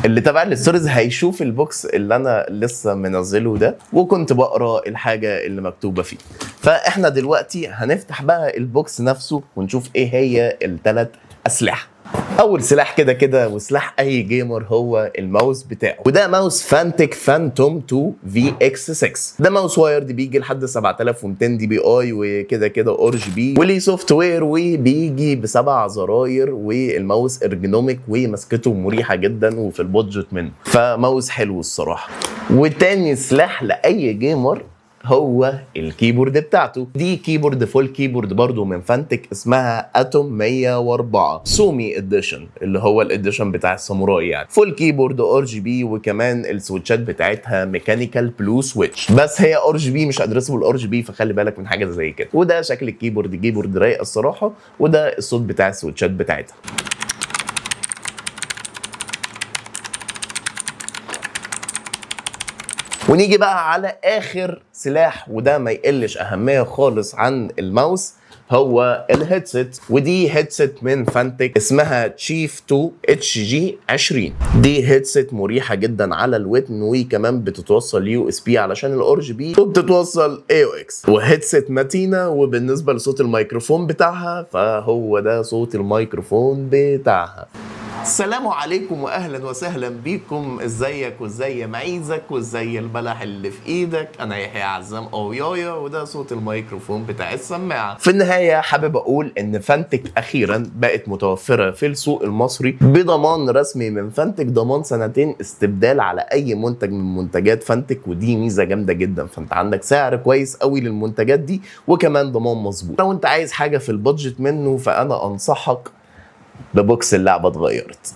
اللي تابع ال stories هيشوف ال box اللي انا لسه منزله ده، وكنت بقرا الحاجة اللي مكتوبة فيه. فاحنا دلوقتي هنفتح بقى ال box نفسه ونشوف ايه هي الثلاث اسلحة. اول سلاح كده كده وسلاح اي gamer هو الماوس بتاعه، وده ماوس Fantech Phantom 2 VX 6. ده ماوس wired بيجي لحد 7200 DPI وكده كده RGB، وليه software، وبيجي بسبع زراير، والماوس ergonomic ومسكته مريحه جدا وفي ال budget منه، فماوس حلو الصراحة. وتاني سلاح لاي gamer هو ال keyboard بتاعته. دي keyboard full keyboard برضو من Fantech اسمها Atom 104 Sumi edition، اللي هو ال edition بتاع الساموراي يعني. full keyboard RGB، وكمان ال switchات بتاعتها mechanical blue switch، بس هي RGB مش addressable RGB، فخلي بالك من حاجة زي كده. وده شكل ال keyboard، keyboard رايق الصراحة، وده الصوت بتاع ال switchات بتاعتها. ونيجي بقى على اخر سلاح، وده ما يقلش اهمية خالص عن الماوس، هو ال headset. ودي headset من Fantech اسمها Chief 2 HG 20. دي headset مريحه جدا على الودن، وكمان بتتوصل USB علشان ال RGB، وبتتوصل AUX، و headset متينة. وبالنسبة لصوت الميكروفون بتاعها فهو ده صوت الميكروفون بتاعها. السلام عليكم واهلا وسهلا بيكم. ازيك وازاي معيزك وازاي البلح اللي في ايدك؟ انا يحيى عزام او يايا، وده صوت الميكروفون بتاع السماعة. في النهاية حابب اقول ان Fantech اخيرا بقت متوفرة في السوق المصري بضمان رسمي من Fantech، ضمان سنتين استبدال على اي منتج من منتجات Fantech، ودي ميزة جامدة جدا. فانت عندك سعر كويس قوي للمنتجات دي وكمان ضمان مظبوط. لو انت عايز حاجة في ال budget منه فانا انصحك ب box اللعبة اتغيرت.